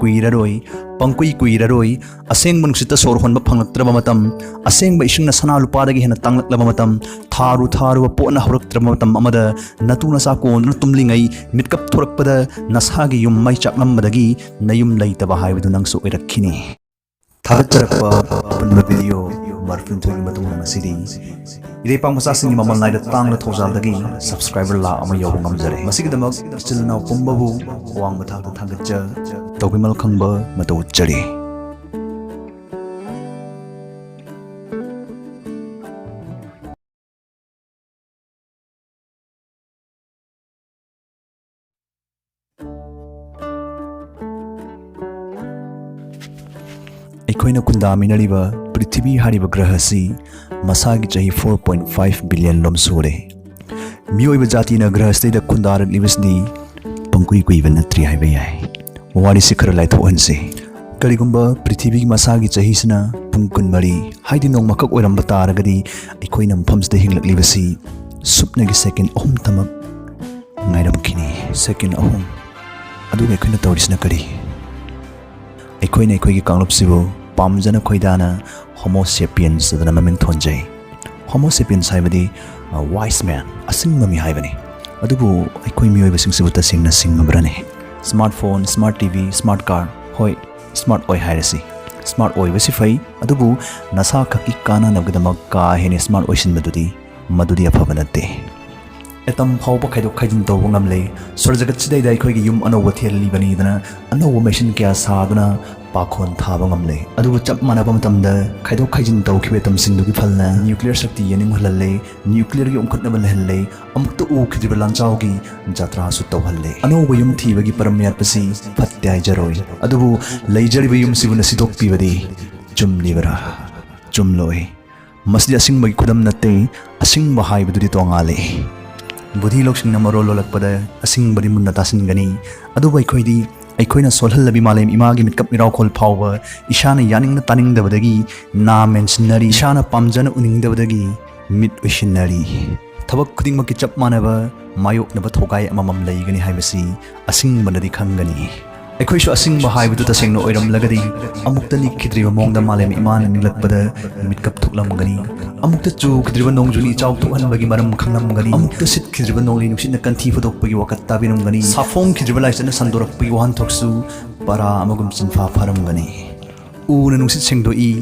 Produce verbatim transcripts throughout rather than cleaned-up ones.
ꯀꯨꯏꯔꯔꯣꯏ, ꯄꯪꯀꯨꯏ ꯀꯨꯏꯔꯔꯣꯏ꯫ ꯑꯁꯦꯡꯕ ꯅꯨꯡꯁꯤꯠꯇ ꯁꯣꯔ ꯍꯣꯟꯕ ꯐꯪꯂꯛꯇ꯭ꯔꯕ ꯃꯇꯝ, ꯑꯁꯦꯡꯕ ꯏꯁꯤꯡꯅ ꯁꯅꯥ ꯂꯨꯄꯥꯗꯒꯤ ꯍꯦꯟꯅ ꯇꯥꯡꯂꯛꯂꯕ ꯃꯇꯝ, ꯊꯥꯔꯨ ꯊꯥꯔꯨꯕ ꯄꯣꯠꯅ ꯍꯧꯔꯛꯇ꯭ꯔꯕ ꯃꯇꯝ ꯑꯃꯗ ꯅꯇꯨ ꯅꯆꯥ ꯀꯣꯟꯗꯨꯅ ꯇꯨꯝꯂꯤꯉꯩ ꯃꯤꯠꯀꯞ ꯊꯣꯔꯛꯄꯗ ꯅꯁꯥꯒꯤ ꯌꯨꯝ ꯃꯩ ꯆꯥꯛꯂꯝꯕꯗꯒꯤ ꯅꯌꯨꯝ ꯂꯩꯇꯕ ꯍꯥꯏꯕꯗꯨ ꯅꯪꯁꯨ ꯑꯣꯏꯔꯛꯈꯤꯅꯤ꯫ ꯊꯥꯒꯠꯆꯔꯛꯄ ꯑꯄꯨꯟꯕ ꯚꯤꯗꯤꯑꯣ ꯃꯔꯐꯨꯅꯤꯊꯣꯏꯒꯤ ꯃꯇꯨꯡꯗ ꯉꯁꯤꯗꯤ ꯏꯔꯩꯄꯥꯛ ꯃꯆꯥꯁꯤꯡꯒꯤ ꯃꯃꯜ ꯅꯥꯏꯗ ꯇꯥꯡꯅ ꯊꯧꯖꯥꯜꯗꯒꯤ subscriber ꯂꯥꯈ ꯑꯃ ꯌꯧꯕ ꯉꯝꯖꯔꯦ꯫ ꯃꯁꯤꯒꯤꯗꯃꯛ ꯏꯆꯤꯜ ꯏꯅꯥꯎ ꯄꯨꯝꯕꯕꯨ ꯑꯋꯥꯡꯕ ꯊꯥꯛꯇ ꯊꯥꯒꯠꯆ ꯇꯧꯕꯤꯃꯜ ꯈꯪꯕ ꯃꯇꯧ ꯎꯠꯆꯔꯤ꯫ ꯑꯩꯈꯣꯏꯅ ꯈꯨꯟꯗꯥꯃꯤꯟꯅꯔꯤꯕ ꯄ꯭ꯔꯤꯊꯤꯕꯤ ꯍꯥꯏꯔꯤꯕ ꯒ꯭ꯔꯍ ꯑꯁꯤ ꯃꯁꯥꯒꯤ ꯆꯍꯤ four point five billion ꯂꯣꯝ ꯁꯨꯔꯦ꯫ ꯃꯤꯑꯣꯏꯕ ꯖꯥꯇꯤꯅ ꯒ꯭ꯔꯍꯁꯤꯗꯩꯗ ꯈꯨꯟꯗꯥꯔꯛꯂꯤꯕꯁꯤꯗꯤ ꯄꯪꯀꯨꯏ ꯀꯨꯏꯕ ꯅꯠꯇ꯭ꯔꯤ ꯍꯥꯏꯕ ꯌꯥꯏ꯫ ꯋꯥꯔꯤꯁꯤ ꯈꯔ ꯂꯥꯏꯊꯣꯛꯍꯟꯁꯤ꯫ ꯀꯔꯤꯒꯨꯝꯕ ꯄ꯭ꯔꯤꯊꯤꯕꯤꯒꯤ ꯃꯁꯥꯒꯤ ꯆꯍꯤꯁꯤꯅ ꯄꯨꯡ ꯀꯨꯟꯃꯔꯤ ꯍꯥꯏꯗꯤ ꯅꯣꯡꯃꯈꯛ ꯑꯣꯏꯔꯝꯕ ꯇꯥꯔꯒꯗꯤ, ꯑꯩꯈꯣꯏꯅ ꯃꯐꯝꯁꯤꯗ ꯍꯤꯡꯂꯛꯂꯤꯕꯁꯤ ꯁꯨꯞꯅꯒꯤ second ꯑꯍꯨꯝꯇꯃꯛ ꯉꯥꯏꯔꯝꯈꯤꯅꯤ꯫ Second ꯑꯍꯨꯝ꯫ ꯑꯗꯨꯒ ꯑꯩꯈꯣꯏꯅ ꯇꯧꯔꯤꯁꯤꯅ ꯀꯔꯤ? ꯑꯩꯈꯣꯏꯅ ꯑꯩꯈꯣꯏꯒꯤ ꯀꯥꯡꯂꯨꯞꯁꯤꯕꯨ ꯄꯥꯝꯖꯅ ꯈꯣꯏꯗꯥꯅ Homo sapiens ꯑꯗꯨꯅ ꯃꯃꯤꯡ ꯊꯣꯟꯖꯩ꯫ Homo sapiens ꯍꯥꯏꯕꯗꯤ, ꯑ, wise man, ꯑꯁꯤꯡꯕ ꯃꯤ ꯍꯥꯏꯕꯅꯤ꯫ ꯑꯗꯨꯕꯨ ꯑꯩꯈꯣꯏ ꯃꯤꯑꯣꯏꯕꯁꯤꯡꯁꯤꯕꯨ ꯇꯁꯦꯡꯅ ꯁꯤꯡꯉꯕ꯭ꯔꯅꯦ? Smart phone, smart TV, smart car, ꯍꯣꯏ, smart ꯑꯣꯏ ꯍꯥꯏꯔꯁꯤ꯫ Smart ꯑꯣꯏꯕꯁꯤ ꯐꯩ, ꯑꯗꯨꯕꯨ ꯅꯁꯥ ꯈꯛꯀꯤ ꯀꯥꯟꯅꯅꯕꯒꯤꯗꯃꯛ ꯀꯥ ꯍꯦꯟꯅ smart ꯑꯣꯏꯁꯤꯟꯕꯗꯨꯗꯤ ꯃꯗꯨꯗꯤ ꯑꯐꯕ ꯅꯠꯇꯦ꯫ Atom ꯐꯥꯎꯕ ꯈꯥꯏꯗꯣꯛ ꯈꯥꯏꯖꯤꯟ ꯇꯧꯕ ꯉꯝꯂꯦ꯫ ꯁꯣꯔ ꯖꯒꯠꯁꯤꯗꯩꯗ ꯑꯩꯈꯣꯏꯒꯤ ꯌꯨꯝ ꯑꯅꯧꯕ ꯊꯦꯜꯂꯤꯕꯅꯤꯗꯅ ꯑꯅꯧꯕ ꯃꯦꯁꯤꯟ ꯀꯌꯥ ꯁꯥꯗꯨꯅ ꯄꯥꯈꯣꯟ ꯊꯥꯕ ꯉꯝꯂꯦ꯫ ꯑꯗꯨꯕꯨ ꯆꯞ ꯃꯥꯟꯅꯕ ꯃꯇꯝꯗ ꯈꯥꯏꯗꯣꯛ ꯈꯥꯏꯖꯤꯟ ꯇꯧꯈꯤꯕ atomꯁꯤꯡꯗꯨꯒꯤ ꯐꯜꯅ nuclear ꯁꯛꯇꯤ ꯌꯦꯅꯤꯡꯍꯜꯍꯜꯂꯦ, nuclearꯒꯤ ꯎꯪꯈꯠꯅꯕ ꯂꯩꯍꯜꯂꯦ, ꯑꯃꯨꯛꯇ ꯎꯈꯤꯗ꯭ꯔꯤꯕ ꯂꯥꯟꯖꯥꯎꯒꯤ ꯖꯇ꯭ꯔꯥꯁꯨ ꯇꯧꯍꯜꯂꯦ꯫ ꯑꯅꯧꯕ ꯌꯨꯝ ꯊꯤꯕꯒꯤ ꯄꯔꯝ ꯌꯥꯠꯄꯁꯤ ꯐꯠꯇꯦ ꯍꯥꯏꯖꯔꯣꯏ, ꯑꯗꯨꯕꯨ ꯂꯩꯖꯔꯤꯕ ꯌꯨꯝꯁꯤꯕꯨ ꯅꯁꯤꯗꯣꯛꯄꯤꯕꯗꯤ ꯆꯨꯝꯂꯤꯕꯔꯥ? ꯆꯨꯝꯂꯣꯏ꯫ ꯃꯁꯤꯗꯤ ꯑꯁꯤꯡꯕꯒꯤ ꯈꯨꯗꯝ ꯅꯠꯇꯦ꯫ ꯑꯁꯤꯡꯕ ꯍꯥꯏꯕꯗꯨꯗꯤ ꯇꯣꯉꯥꯜꯂꯤ꯫ ꯕꯨꯙꯤ ꯂꯧꯁꯤꯡꯅ ꯃꯔꯣꯜ ꯂꯣꯜꯂꯛꯄꯗ ꯑꯁꯤꯡꯕꯗꯤ ꯃꯨꯟꯅ ꯇꯥꯁꯤꯟꯒꯅꯤ꯫ ꯑꯗꯨꯕꯨ ꯑꯩꯈꯣꯏꯗꯤ, ꯑꯩꯈꯣꯏꯅ ꯁꯣꯜꯍꯜꯂꯕꯤ ꯃꯥꯂꯦꯝ ꯏꯃꯥꯒꯤ ꯃꯤꯠꯀꯞ ꯃꯤꯔꯥꯎꯈꯣꯜ ꯐꯥꯎꯕ ꯏꯁꯥꯅ ꯌꯥꯅꯤꯡꯅ ꯇꯥꯅꯤꯡꯗꯕꯗꯒꯤ ꯅꯥ ꯃꯦꯟꯁꯤꯟꯅꯔꯤ, ꯏꯁꯥꯅ ꯄꯥꯝꯖꯅ ꯎꯅꯤꯡꯗꯕꯗꯒꯤ ꯃꯤꯠ ꯎꯏꯁꯤꯟꯅꯔꯤ꯫ ꯊꯕꯛ ꯈꯨꯗꯤꯡꯃꯛꯀꯤ ꯆꯞ ꯃꯥꯟꯅꯕ ꯃꯥꯌꯣꯛꯅꯕ ꯊꯧꯒꯥꯏ ꯑꯃꯃꯝ ꯂꯩꯒꯅꯤ ꯍꯥꯏꯕꯁꯤ ꯑꯁꯤꯡꯕꯅꯗꯤ ꯈꯪꯒꯅꯤ꯫ ꯑꯩꯈꯣꯏꯁꯨ ꯑꯁꯤꯡꯕ ꯍꯥꯏꯕꯗꯨ ꯇꯁꯦꯡꯅ ꯑꯣꯏꯔꯝꯂꯒꯗꯤ, ꯑꯃꯨꯛꯇ ꯅꯤꯛꯈꯤꯗ꯭ꯔꯤꯕ ꯃꯑꯣꯡꯗ ꯃꯥꯂꯦꯝ ꯏꯃꯥꯅ ꯅꯤꯛꯂꯛꯄꯗ ꯃꯤꯠꯀꯞ ꯊꯣꯛꯂꯝꯒꯅꯤ꯫ ꯑꯃꯨꯛꯇ ꯆꯨꯈꯤꯗ꯭ꯔꯤꯕ ꯅꯣꯡꯖꯨꯅ ꯏꯆꯥꯎ ꯊꯣꯛꯍꯟꯕꯒꯤ ꯃꯔꯝ ꯈꯪꯂꯝꯒꯅꯤ꯫ ꯑꯃꯨꯛꯇ ꯁꯤꯠꯈꯤꯗ꯭ꯔꯤꯕ ꯅꯣꯡꯂꯩ ꯅꯨꯡꯁꯤꯠꯅ ꯀꯟꯊꯤ ꯐꯨꯗꯣꯛꯄꯒꯤ ꯋꯥꯀꯠ ꯇꯥꯕꯤꯔꯝꯒꯅꯤ꯫ ꯁꯥꯐꯣꯡꯈꯤꯗ꯭ꯔꯤꯕ ꯂꯥꯏꯆꯠꯅ ꯁꯟꯗꯣꯔꯛꯄꯒꯤ ꯋꯥꯍꯟꯊꯣꯛꯁꯨ ꯄꯔꯥ ꯑꯃꯒꯨꯝ ꯆꯤꯟꯐꯥ ꯐꯔꯝꯒꯅꯤ꯫ ꯎꯅ ꯅꯨꯡꯁꯤꯠ ꯁꯦꯡꯗꯣꯛꯏ,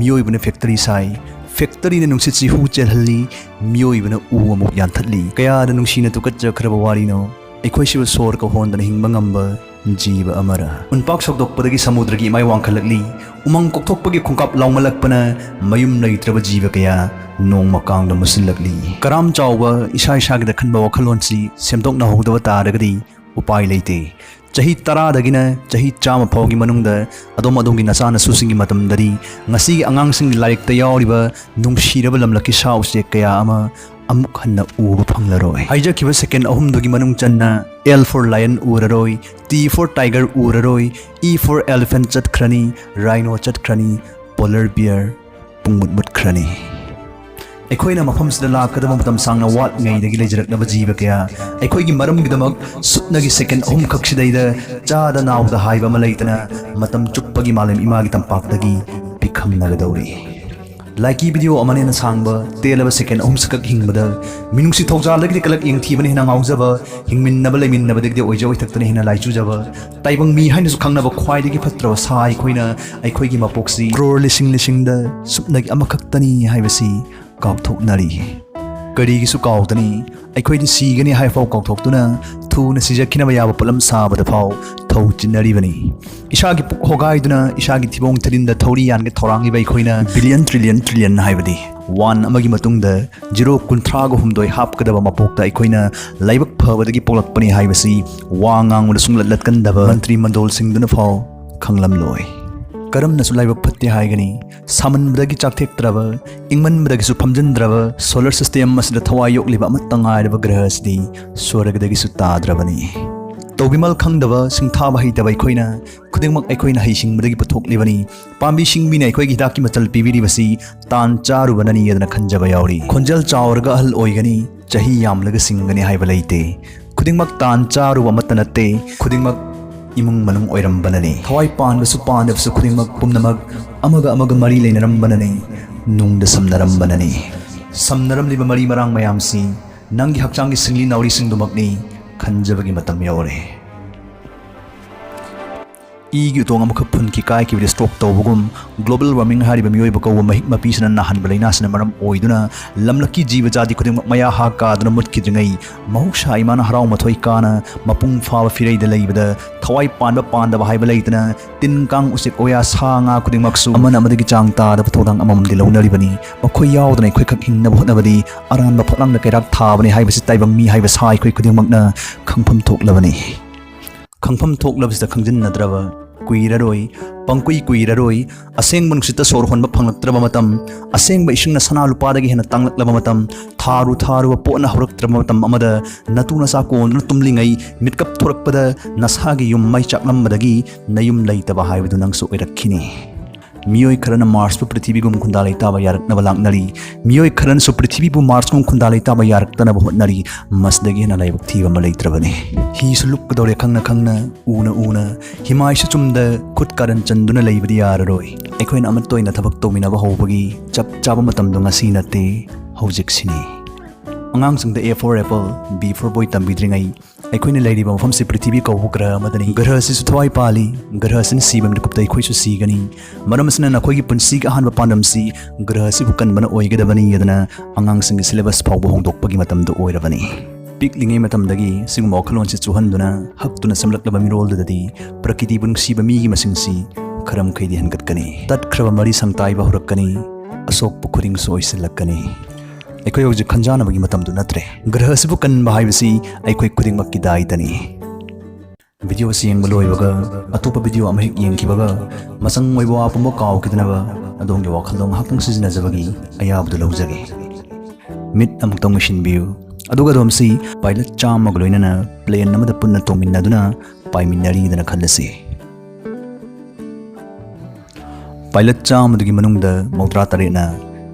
ꯃꯤꯑꯣꯏꯕꯅ ꯐꯦꯛꯇꯔꯤ ꯁꯥꯏ, ꯐꯦꯛꯇꯔꯤꯅ ꯅꯨꯡꯁꯤꯠꯁꯤ ꯍꯨ ꯆꯦꯜꯍꯜꯂꯤ, ꯃꯤꯑꯣꯏꯕꯅ ꯎ ꯑꯃꯨꯛ ꯌꯥꯟꯊꯠꯂꯤ꯫ ꯀꯌꯥꯗ ꯅꯨꯡꯁꯤꯅ ꯇꯨꯀꯠꯆꯈ꯭ꯔꯕ ꯋꯥꯔꯤꯅꯣ! ꯑꯩꯈꯣꯏꯁꯤꯕꯨ ꯁꯣꯔ ꯀꯍꯣꯟꯗꯅ ꯍꯤꯡꯕ ꯉꯝꯕ ꯖꯤꯕ ꯑꯃꯔ? ꯎꯟꯄꯥꯛ ꯁꯧꯗꯣꯛꯄꯗꯒꯤ ꯁꯃꯨꯗ꯭ꯔꯒꯤ ꯏꯃꯥꯏ ꯋꯥꯡꯈꯠꯂꯛꯂꯤ꯫ ꯎꯃꯪ ꯀꯣꯛꯊꯣꯛꯄꯒꯤ ꯈꯣꯡꯀꯥꯞ ꯂꯥꯎꯃꯜꯂꯛꯄꯅ ꯃꯌꯨꯝ ꯂꯩꯇ꯭ꯔꯕ ꯖꯤꯕ ꯀꯌꯥ ꯅꯣꯡꯃ ꯀꯥꯡꯗ ꯃꯨꯁꯤꯜꯂꯛꯂꯤ꯫ ꯀꯔꯥꯝ ꯆꯥꯎꯕ ꯏꯁꯥ ꯏꯁꯥꯒꯤꯗ ꯈꯟꯕ ꯋꯥꯈꯜꯂꯣꯟꯁꯤ ꯁꯦꯝꯗꯣꯛꯅꯍꯧꯗꯕ ꯇꯥꯔꯒꯗꯤ ꯎꯄꯥꯏ ꯂꯩꯇꯦ꯫ ꯆꯍꯤ ꯇꯔꯥꯗꯒꯤꯅ ꯆꯍꯤ ꯆꯥꯝꯃ ꯐꯥꯎꯒꯤ ꯃꯅꯨꯡꯗ ꯑꯗꯣꯝ ꯑꯗꯣꯝꯒꯤ ꯅꯆꯥꯅꯁꯨꯁꯤꯡꯒꯤ ꯃꯇꯝꯗꯗꯤ ꯉꯁꯤꯒꯤ ꯑꯉꯥꯡꯁꯤꯡꯒꯤ ꯂꯥꯏꯔꯤꯛꯇ ꯌꯥꯎꯔꯤꯕ ꯅꯨꯡꯁꯤꯔꯕ ꯂꯝꯂꯛꯀꯤ ꯁꯥ ꯎꯆꯦꯛ ꯀꯌꯥ ꯑꯃ ꯑꯃꯨꯛ ꯍꯟꯅ ꯎꯕ ꯐꯪꯂꯔꯣꯏ꯫ ꯍꯥꯏꯖꯈꯤꯕ ꯁꯦꯀꯦꯟ ꯑꯍꯨꯝꯗꯨꯒꯤ ꯃꯅꯨꯡ ꯆꯟꯅ L for lion ꯎꯔꯔꯣꯏ, T for tiger ꯎꯔꯔꯣꯏ, E for elephant ꯆꯠꯈ꯭ꯔꯅꯤ, rhino ꯆꯠꯈ꯭ꯔꯅꯤ, polar bear ꯄꯨꯡꯃꯨꯠ ꯃꯨꯠꯈ꯭ꯔꯅꯤ꯫ ꯑꯩꯈꯣꯏꯅ ꯃꯐꯝꯁꯤꯗ ꯂꯥꯛꯀꯗꯕ ꯃꯇꯝ ꯁꯥꯡꯅ ꯋꯥꯠꯂꯤꯉꯩꯗꯒꯤ ꯂꯩꯖꯔꯛꯂꯕ ꯖꯤꯕ ꯀꯌꯥ ꯑꯩꯈꯣꯏꯒꯤ ꯃꯔꯝꯒꯤꯗꯃꯛ ꯁꯨꯞꯅꯒꯤ ꯁꯦꯀꯦꯟ ꯑꯍꯨꯝꯈꯛꯁꯤꯗꯩꯗ ꯆꯥꯗ ꯅꯥꯎꯗ ꯍꯥꯏꯕ ꯑꯃ ꯂꯩꯇꯅ ꯃꯇꯝ ꯆꯨꯞꯄꯒꯤ ꯃꯥꯂꯦꯝ ꯏꯃꯥꯒꯤ ꯇꯝꯄꯥꯛꯇꯒꯤ ꯄꯤꯛꯈꯝꯅꯒꯗꯧꯔꯤ꯫ ꯂꯥꯏꯀꯤ ꯚꯤꯗꯤꯑꯣ ꯑꯃꯅ ꯍꯦꯟꯅ ꯁꯥꯡꯕ, ꯇꯦꯜꯂꯕ ꯁꯦꯀꯦꯟ ꯑꯍꯨꯝ ꯁꯛꯈꯛ ꯍꯤꯡꯕꯗ ꯃꯤꯅꯨꯡꯁꯤ ꯊꯧꯖꯥꯜꯗꯒꯤꯗꯤ ꯀꯂꯛ ꯌꯦꯡꯊꯤꯕꯅ ꯍꯦꯟꯅ ꯉꯥꯎꯖꯕ, ꯍꯤꯡꯃꯤꯟꯅꯕ ꯂꯩꯃꯤꯟꯅꯕꯗꯒꯤꯗꯤ ꯑꯣꯏꯖ ꯑꯣꯏꯊꯛꯇꯅ ꯍꯦꯟꯅ ꯂꯥꯏꯆꯨꯖꯕ, ꯇꯥꯏꯕꯪ ꯃꯤ ꯍꯥꯏꯅꯁꯨ ꯈꯪꯅꯕ ꯈ꯭ꯋꯥꯏꯗꯒꯤ ꯐꯠꯇ꯭ꯔꯕ ꯁꯥ ꯑꯩꯈꯣꯏꯅ ꯑꯩꯈꯣꯏꯒꯤ ꯃꯄꯣꯛꯁꯤ ꯀ꯭ꯔꯣꯔ ꯂꯤꯁꯤꯡ ꯂꯤꯁꯤꯡꯗ ꯁꯨꯞꯅꯒꯤ ꯑꯃꯈꯛꯇꯅꯤ ꯍꯥꯏꯕꯁꯤ ꯀꯥꯎꯊꯣꯛꯅꯔꯤ꯫ ꯀꯔꯤꯒꯤꯁꯨ ꯀꯥꯎꯗꯅꯤ? ꯑꯩꯈꯣꯏꯗꯤ ꯁꯤꯒꯅꯤ ꯍꯥꯏꯐꯥꯎ ꯀꯥꯎꯊꯣꯛꯇꯨꯅ ꯊꯨꯅ ꯁꯤꯖꯈꯤꯅꯕ ꯌꯥꯕ ꯄꯣꯠꯂꯝ ꯁꯥꯕꯗ ꯐꯥꯎ ꯊꯧ ꯆꯤꯟꯅꯔꯤꯕꯅꯤ꯫ ꯏꯁꯥꯒꯤ ꯄꯨꯛ ꯍꯣꯒꯥꯏꯗꯨꯅ ꯏꯁꯥꯒꯤ ꯊꯤꯕꯣꯡ ꯊꯤꯔꯤꯟꯗ ꯊꯧꯔꯤ ꯌꯥꯟꯒꯦ ꯊꯧꯔꯥꯡꯂꯤꯕ ꯑꯩꯈꯣꯏꯅ ꯕꯤꯂꯤꯌꯟ ꯇ꯭ꯔꯤꯂꯤꯌꯟ ꯇ꯭ꯔꯤꯂꯤꯌꯟ ꯍꯥꯏꯕꯗꯤ ꯋꯥꯟ ꯑꯃꯒꯤ ꯃꯇꯨꯡꯗ ꯖꯤꯔꯣ ꯀꯨꯟꯊ꯭ꯔꯥꯒ ꯍꯨꯝꯗꯣꯏ ꯍꯥꯞꯀꯗꯕ ꯃꯄꯣꯛꯇ ꯑꯩꯈꯣꯏꯅ ꯂꯥꯏꯕꯛ ꯐꯕꯗꯒꯤ ꯄꯣꯛꯂꯛꯄꯅꯤ ꯍꯥꯏꯕꯁꯤ ꯋꯥ ꯉꯥꯡꯕꯗ ꯁꯨꯡꯂꯠ ꯂꯠꯀꯟꯗꯕ ꯃꯟꯇ꯭ꯔꯤ ꯃꯟꯗꯣꯜꯁꯤꯡꯗꯨꯅ ꯐꯥꯎ ꯈꯪꯂꯝꯂꯣꯏ꯫ ꯀꯔꯝꯅꯁꯨ ꯂꯥꯏꯕꯛ ꯐꯠꯇꯦ ꯍꯥꯏꯒꯅꯤ? ꯁꯥꯃꯟꯕꯗꯒꯤ ꯆꯥꯛꯊꯦꯛꯇ꯭ꯔꯕ, ꯏꯪꯃꯟꯕꯗꯒꯤꯁꯨ ꯐꯝꯖꯤꯟꯗ꯭ꯔꯕ solar system ꯑꯁꯤꯗ ꯊꯋꯥꯏ ꯌꯣꯛꯂꯤꯕ ꯑꯃꯠꯇ ꯉꯥꯏꯔꯕ ꯒ꯭ꯔꯍ ꯑꯁꯤꯗꯤ ꯁ꯭ꯋꯔꯒꯗꯒꯤꯁꯨ ꯇꯥꯗ꯭ꯔꯕꯅꯤ꯫ ꯇꯧꯕꯤꯃꯜ ꯈꯪꯗꯕ, ꯁꯤꯡꯊꯥꯕ ꯍꯩꯇꯕ ꯑꯩꯈꯣꯏꯅ ꯈꯨꯗꯤꯡꯃꯛ ꯑꯩꯈꯣꯏꯅ ꯍꯩꯁꯤꯡꯕꯗꯒꯤ ꯄꯨꯊꯣꯛꯂꯤꯕꯅꯤ꯫ ꯄꯥꯝꯕꯤ ꯁꯤꯡꯕꯤꯅ ꯑꯩꯈꯣꯏꯒꯤ ꯍꯤꯗꯥꯛꯀꯤ ꯃꯆꯜ ꯄꯤꯕꯤꯔꯤꯕꯁꯤ ꯇꯥꯟ ꯆꯥꯔꯨꯕꯅꯅꯤ ꯑꯗꯨꯅ ꯈꯟꯖꯕ ꯌꯥꯎꯔꯤ꯫ ꯈꯣꯟꯖꯦꯜ ꯆꯥꯎꯔꯒ ꯑꯍꯜ ꯑꯣꯏꯒꯅꯤ, ꯆꯍꯤ ꯌꯥꯝꯂꯒ ꯁꯤꯡꯒꯅꯤ ꯍꯥꯏꯕ ꯂꯩꯇꯦ꯫ ꯈꯨꯗꯤꯡꯃꯛ ꯇꯥꯟ ꯆꯥꯔꯨꯕ ꯑꯃꯠꯇ ꯅꯠꯇꯦ꯫ ꯈꯨꯗꯤꯡꯃꯛ ꯏꯃꯨꯡ ꯃꯅꯨꯡ ꯑꯣꯏꯔꯝꯕꯅꯅꯤ꯫ ꯊꯋꯥꯏ ꯄꯥꯟꯕꯁꯨ ꯄꯥꯟꯗꯕꯁꯨ ꯈꯨꯗꯤꯡꯃꯛ ꯄꯨꯝꯅꯃꯛ ꯑꯃꯒ ꯑꯃꯒ ꯃꯔꯤ ꯂꯩꯅꯔꯝꯕꯅꯅꯤ, ꯅꯨꯡꯗ ꯁꯝꯅꯔꯝꯕꯅꯅꯤ꯫ ꯁꯝꯅꯔꯝꯂꯤꯕ ꯃꯔꯤ ꯃꯔꯥꯡ ꯃꯌꯥꯝꯁꯤ ꯅꯪꯒꯤ ꯍꯛꯆꯥꯡꯒꯤ ꯁꯤꯡꯂꯤ ꯅꯥꯎꯔꯤꯁꯤꯡꯗꯨꯃꯛꯅꯤ꯫ ꯈꯟꯖꯕꯒꯤ ꯃꯇꯝ ꯌꯧꯔꯦ꯫ ꯏꯒꯤ ꯎꯇꯣꯡ ꯑꯃꯈꯛ ꯐꯨꯟꯈꯤ ꯀꯥꯏꯈꯤꯕꯗꯤ stroke ꯇꯧꯕꯒꯨꯝ, global warming ꯍꯥꯏꯔꯤꯕ ꯃꯤꯑꯣꯏꯕ ꯀꯧꯕ ꯃꯍꯤꯛ ꯃꯄꯤꯁꯤꯅ ꯅꯥꯍꯟꯕ ꯂꯥꯏꯅꯥꯁꯤꯅ ꯃꯔꯝ ꯑꯣꯏꯗꯨꯅ ꯂꯝꯂꯛꯀꯤ ꯖꯤꯕ ꯖꯥꯇꯤ ꯈꯨꯗꯤꯡꯃꯛ ꯃꯌꯥ ꯍꯥ ꯀꯥꯗꯨꯅ ꯃꯨꯠꯈꯤꯗ꯭ꯔꯤꯉꯩ, ꯃꯍꯧꯁꯥ ꯏꯃꯥꯅ ꯍꯔꯥꯎ ꯃꯊꯣꯏ ꯀꯥꯅ ꯃꯄꯨꯡ ꯐꯥꯕ ꯐꯤꯔꯩꯗ ꯂꯩꯕꯗ ꯊꯋꯥꯏ ꯄꯥꯟꯕ ꯄꯥꯟꯗꯕ ꯍꯥꯏꯕ ꯂꯩꯇꯅ ꯇꯤꯟ ꯀꯥꯡ ꯎꯆꯦꯛ ꯋꯥꯌꯥ ꯁꯥ ꯉꯥ ꯈꯨꯗꯤꯡꯃꯛꯁꯨ ꯑꯃꯅ ꯑꯃꯗꯒꯤ ꯆꯥꯡ ꯇꯥꯗꯕ ꯊꯧꯗꯥꯡ ꯑꯃꯃꯝꯗꯤ ꯂꯧꯅꯔꯤꯕꯅꯤ꯫ ꯃꯈꯣꯏ ꯌꯥꯎꯗꯅ ꯑꯩꯈꯣꯏꯈꯛ ꯍꯤꯡꯅꯕ ꯍꯣꯠꯅꯕꯗꯤ ꯑꯔꯥꯟꯕ ꯐꯛꯂꯥꯡꯗ ꯀꯩꯔꯥꯛ ꯊꯥꯕꯅꯤ ꯍꯥꯏꯕꯁꯤ ꯇꯥꯏꯕꯪ ꯃꯤ ꯍꯥꯏꯕ ꯁꯥ ꯑꯩꯈꯣꯏ ꯈꯨꯗꯤꯡꯃꯛꯅ ꯈꯪꯐꯝ ꯊꯣꯛꯂꯕꯅꯤ꯫ ꯈꯪꯐꯝ ꯊꯣꯛꯂꯕꯁꯤꯗ ꯈꯪꯖꯤꯟꯅꯗ꯭ꯔꯕ ꯀꯨꯏꯔꯔꯣꯏ, ꯄꯪꯀꯨꯏ ꯀꯨꯏꯔꯔꯣꯏ, ꯑꯁꯦꯡꯕ ꯅꯨꯡꯁꯤꯠꯇ ꯁꯣꯔ ꯍꯣꯟꯕ ꯐꯪꯂꯛꯇ꯭ꯔꯕ ꯃꯇꯝ, ꯑꯁꯦꯡꯕ ꯏꯁꯤꯡꯅ ꯁꯅꯥ ꯂꯨꯄꯥꯗꯒꯤ ꯍꯦꯟꯅ ꯇꯥꯡꯂꯛꯂꯕ ꯃꯇꯝ, ꯊꯥꯔꯨ ꯊꯥꯔꯨꯕ ꯄꯣꯠꯅ ꯍꯧꯔꯛꯇ꯭ꯔꯕ ꯃꯇꯝ ꯑꯃꯗ ꯅꯇꯨ ꯅꯆꯥ ꯀꯣꯟꯗꯨꯅ ꯇꯨꯝꯂꯤꯉꯩ ꯃꯤꯠꯀꯞ ꯊꯣꯔꯛꯄꯗ ꯅꯁꯥꯒꯤ ꯌꯨꯝ ꯃꯩ ꯆꯥꯛꯂꯝꯕꯗꯒꯤ ꯅꯌꯨꯝ ꯂꯩꯇꯕ ꯍꯥꯏꯕꯗꯨ ꯅꯪꯁꯨ ꯑꯣꯏꯔꯛꯈꯤꯅꯤ꯫ ꯃꯤꯑꯣꯏ ꯈꯔꯅ ꯃꯥꯔꯁꯄꯨ ꯄ꯭ꯔꯤꯊꯤꯕꯤꯒꯨꯝ ꯈꯨꯟꯗꯥ ꯂꯩꯇꯥꯕ ꯌꯥꯔꯛꯅꯕ ꯂꯥꯛꯅꯔꯤ꯫ ꯃꯤꯑꯣꯏ ꯈꯔꯅꯁꯨ ꯄ꯭ꯔꯤꯊꯤꯕꯤꯕꯨ ꯃꯥꯔꯁꯀꯨꯝ ꯈꯨꯟꯗꯥ ꯂꯩꯇꯥꯕ ꯌꯥꯔꯛꯇꯅꯕ ꯍꯣꯠꯅꯔꯤ꯫ ꯃꯁꯤꯗꯒꯤ ꯍꯦꯟꯅ ꯂꯥꯏꯕꯛ ꯊꯤꯕ ꯑꯃ ꯂꯩꯇ꯭ꯔꯕꯅꯤ꯫ ꯍꯤꯁꯨ ꯂꯨꯞꯀꯗꯧꯔꯦ ꯈꯪꯅ ꯈꯪꯅ, ꯎꯅ ꯎꯅ, ꯍꯤꯃꯥꯏꯁꯨ ꯆꯨꯝꯗ ꯈꯨꯠ ꯀꯥꯔꯟ ꯆꯟꯗꯨꯅ ꯂꯩꯕꯗꯤ ꯌꯥꯔꯔꯣꯏ꯫ ꯑꯩꯈꯣꯏꯅ ꯑꯃꯠꯇ ꯑꯣꯏꯅ ꯊꯕꯛ ꯇꯧꯃꯤꯟꯅꯕ ꯍꯧꯕꯒꯤ ꯆꯞ ꯆꯥꯕ ꯃꯇꯝꯗꯣ ꯉꯁꯤ ꯅꯠꯇꯦ, ꯍꯧꯖꯤꯛꯁꯤꯅꯤ꯫ ꯑꯉꯥꯡꯁꯤꯡꯗ A for apple, B for boy ꯇꯝꯕꯤꯗ꯭ꯔꯤꯉꯩ ꯑꯩꯈꯣꯏꯅ ꯂꯩꯔꯤꯕ ꯃꯐꯝꯁꯤ ꯄ꯭ꯔꯤꯊꯤꯕꯤ ꯀꯧꯕ ꯒ꯭ꯔꯍ ꯑꯃꯗꯅꯤ꯫ ꯒ꯭ꯔꯍ ꯑꯁꯤꯁꯨ ꯊꯋꯥꯏ ꯄꯥꯜꯂꯤ꯫ ꯒ꯭ꯔꯍ ꯑꯁꯤꯅ ꯁꯤꯕ ꯃꯤꯀꯨꯞꯇ ꯑꯩꯈꯣꯏꯁꯨ ꯁꯤꯒꯅꯤ꯫ ꯃꯔꯝ ꯑꯁꯤꯅ ꯅꯈꯣꯏꯒꯤ ꯄꯨꯟꯁꯤꯒꯤ ꯑꯍꯥꯟꯕ ꯄꯥꯟꯗꯝꯁꯤ ꯒ꯭ꯔꯍ ꯑꯁꯤꯕꯨ ꯀꯟꯕꯅ ꯑꯣꯏꯒꯗꯕꯅꯤ ꯑꯗꯨꯅ ꯑꯉꯥꯡꯁꯤꯡꯒꯤ syllabus ꯐꯥꯎꯕ ꯍꯣꯡꯗꯣꯛꯄꯒꯤ ꯃꯇꯝꯗꯨ ꯑꯣꯏꯔꯕꯅꯤ꯫ ꯄꯤꯛꯂꯤꯉꯩ ꯃꯇꯝꯗꯒꯤ ꯁꯤꯒꯨꯝꯕ ꯋꯥꯈꯜꯂꯣꯟꯁꯤ ꯆꯨꯍꯟꯗꯨꯅ ꯍꯛꯇꯨꯅ ꯁꯦꯝꯂꯛꯂꯕ ꯃꯤꯔꯣꯜꯗꯨꯗꯗꯤ ꯄ꯭ꯔꯀꯤꯇꯤꯕꯨ ꯅꯨꯡꯁꯤꯕ ꯃꯤꯒꯤ ꯃꯁꯤꯡꯁꯤ ꯈꯔ ꯃꯈꯩꯗꯤ ꯍꯦꯟꯒꯠꯀꯅꯤ꯫ ꯇꯠꯈ꯭ꯔꯕ ꯃꯔꯤ ꯁꯪꯇꯥꯏꯕ ꯍꯧꯔꯛꯀꯅꯤ꯫ ꯑꯁꯣꯛꯄ ꯈꯨꯗꯤꯡꯁꯨ ꯑꯣꯏꯁꯤꯜꯂꯛꯀꯅꯤ꯫ ꯑꯩꯈꯣꯏ ꯍꯧꯖꯤꯛ ꯈꯟꯖꯥꯅꯕꯒꯤ ꯃꯇꯝꯗꯨ ꯅꯠꯇ꯭ꯔꯦ꯫ ꯒ꯭ꯔꯍ ꯑꯁꯤꯕꯨ ꯀꯟꯕ ꯍꯥꯏꯕꯁꯤ ꯑꯩꯈꯣꯏ ꯈꯨꯗꯤꯡꯃꯛꯀꯤ ꯗꯥꯏꯇꯅꯤ꯫ ꯚꯤꯗꯤꯑꯣ ꯑꯁꯤ ꯌꯦꯡꯕ ꯂꯣꯏꯕꯒ ꯑꯇꯣꯞꯄ ꯚꯤꯗꯤꯑꯣ ꯑꯃ ꯍꯦꯛ ꯌꯦꯡꯈꯤꯕꯒ ꯃꯆꯪ ꯑꯣꯏꯕ ꯋꯥ ꯄꯨꯝꯕ ꯀꯥꯎꯈꯤꯗꯅꯕ ꯑꯗꯣꯝꯒꯤ ꯋꯥꯈꯜꯗꯣ ꯉꯥꯏꯍꯥꯛꯇꯪ ꯁꯤꯖꯤꯟꯅꯖꯕꯒꯤ ꯑꯌꯥꯕꯗꯨ ꯂꯧꯖꯒꯦ꯫ ꯃꯤꯠ ꯑꯃꯨꯛꯇꯪ ꯎꯏꯁꯤꯟꯕꯤꯌꯨ꯫ ꯑꯗꯨꯒ ꯑꯗꯣꯝꯁꯤ ꯄꯥꯏꯂꯠ ꯆꯥꯝꯃꯒ ꯂꯣꯏꯅꯅ ꯄ꯭ꯂꯦꯟ ꯑꯃꯗ ꯄꯨꯟꯅ ꯇꯣꯡꯃꯤꯟꯅꯗꯨꯅ ꯄꯥꯏꯃꯤꯟꯅꯔꯤꯗꯅ ꯈꯜꯂꯁꯤ꯫ ꯄꯥꯏꯂꯠ ꯆꯥꯝꯃꯗꯨꯒꯤ ꯃꯅꯨꯡꯗ ꯃꯧꯗ꯭ꯔꯥ ꯇꯔꯦꯠꯅ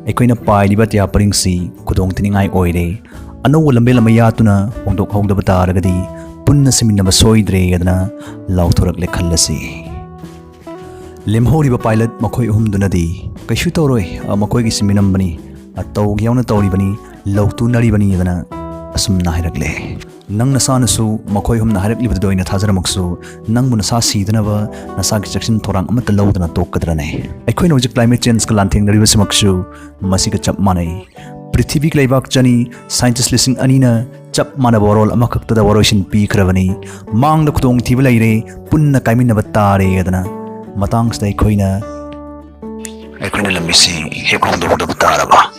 ꯑꯩꯈꯣꯏꯅ ꯄꯥꯏꯔꯤꯕ ꯑꯇꯤꯌꯥ ꯄꯔꯤꯡꯁꯤ ꯈꯨꯗꯣꯡ ꯊꯤꯅꯤꯡꯉꯥꯏ ꯑꯣꯏꯔꯦ꯫ ꯑꯅꯧꯕ ꯂꯝꯕꯦꯜ ꯑꯃ ꯌꯥꯠꯇꯨꯅ ꯍꯣꯡꯗꯣꯛꯍꯧꯗꯕ ꯇꯥꯔꯒꯗꯤ ꯄꯨꯟꯅ ꯁꯤꯃꯤꯟꯅꯕ ꯁꯣꯏꯗ꯭ꯔꯦ ꯑꯗꯨꯅ ꯂꯥꯎꯊꯣꯔꯛꯂꯦ ꯈꯜꯂꯁꯤ꯫ ꯂꯦꯝꯍꯧꯔꯤꯕ ꯄꯥꯏꯂꯠ ꯃꯈꯣꯏ ꯑꯍꯨꯝꯗꯨꯅꯗꯤ ꯀꯩꯁꯨ ꯇꯧꯔꯣꯏ, ꯑ, ꯃꯈꯣꯏꯒꯤ ꯁꯤꯃꯤꯅꯝꯕꯅꯤ, ꯑ, ꯇꯧꯒꯦ ꯌꯥꯎꯅ ꯇꯧꯔꯤꯕꯅꯤ, ꯂꯧꯇꯨꯅꯔꯤꯕꯅꯤ ꯑꯗꯨꯅ ꯑꯁꯨꯝꯅ ꯍꯥꯏꯔꯛꯂꯦ꯫ ꯅꯪ ꯅꯁꯥꯅꯁꯨ ꯃꯈꯣꯏ ꯑꯍꯨꯝꯅ ꯍꯥꯏꯔꯛꯂꯤꯕꯗꯨꯗ ꯑꯣꯏꯅ ꯊꯥꯖꯔꯝꯃꯛꯁꯨ, ꯅꯪꯕꯨ ꯅꯁꯥ ꯁꯤꯗꯅꯕ ꯅꯁꯥꯒꯤ ꯆꯦꯛꯁꯤꯟ ꯊꯧꯔꯥꯡ ꯑꯃꯠꯇ ꯂꯧꯗꯅ ꯇꯣꯛꯀꯗ꯭ꯔꯅꯦ? ꯑꯩꯈꯣꯏꯅ ꯍꯧꯖꯤꯛ climate changeꯀ ꯂꯥꯟꯊꯦꯡꯅꯔꯤꯕꯁꯤꯃꯛꯁꯨ ꯃꯁꯤꯒ ꯆꯞ ꯃꯥꯟꯅꯩ꯫ ꯄ꯭ꯔꯤꯊꯤꯕꯤꯒꯤ ꯂꯩꯕꯥꯛ ꯆꯅꯤ, scientist ꯂꯤꯁꯤꯡ ꯑꯅꯤꯅ ꯆꯞ ꯃꯥꯟꯅꯕ ꯋꯥꯔꯣꯜ ꯑꯃꯈꯛꯇꯗ ꯋꯥꯔꯣꯏꯁꯤꯟ ꯄꯤꯈ꯭ꯔꯕꯅꯤ꯫ ꯃꯥꯡꯗ ꯈꯨꯗꯣꯡꯊꯤꯕ ꯂꯩꯔꯦ, ꯄꯨꯟꯅ ꯀꯥꯏꯃꯤꯟꯅꯕ ꯇꯥꯔꯦ ꯑꯗꯨꯅ ꯃꯇꯥꯡꯁꯤꯗ ꯑꯩꯈꯣꯏꯅ, ꯑꯩꯈꯣꯏꯅ ꯂꯝꯕꯤꯁꯤ ꯍꯦꯛ ꯍꯣꯡꯗꯣꯛꯍꯧꯗꯕ ꯇꯥꯔꯕ?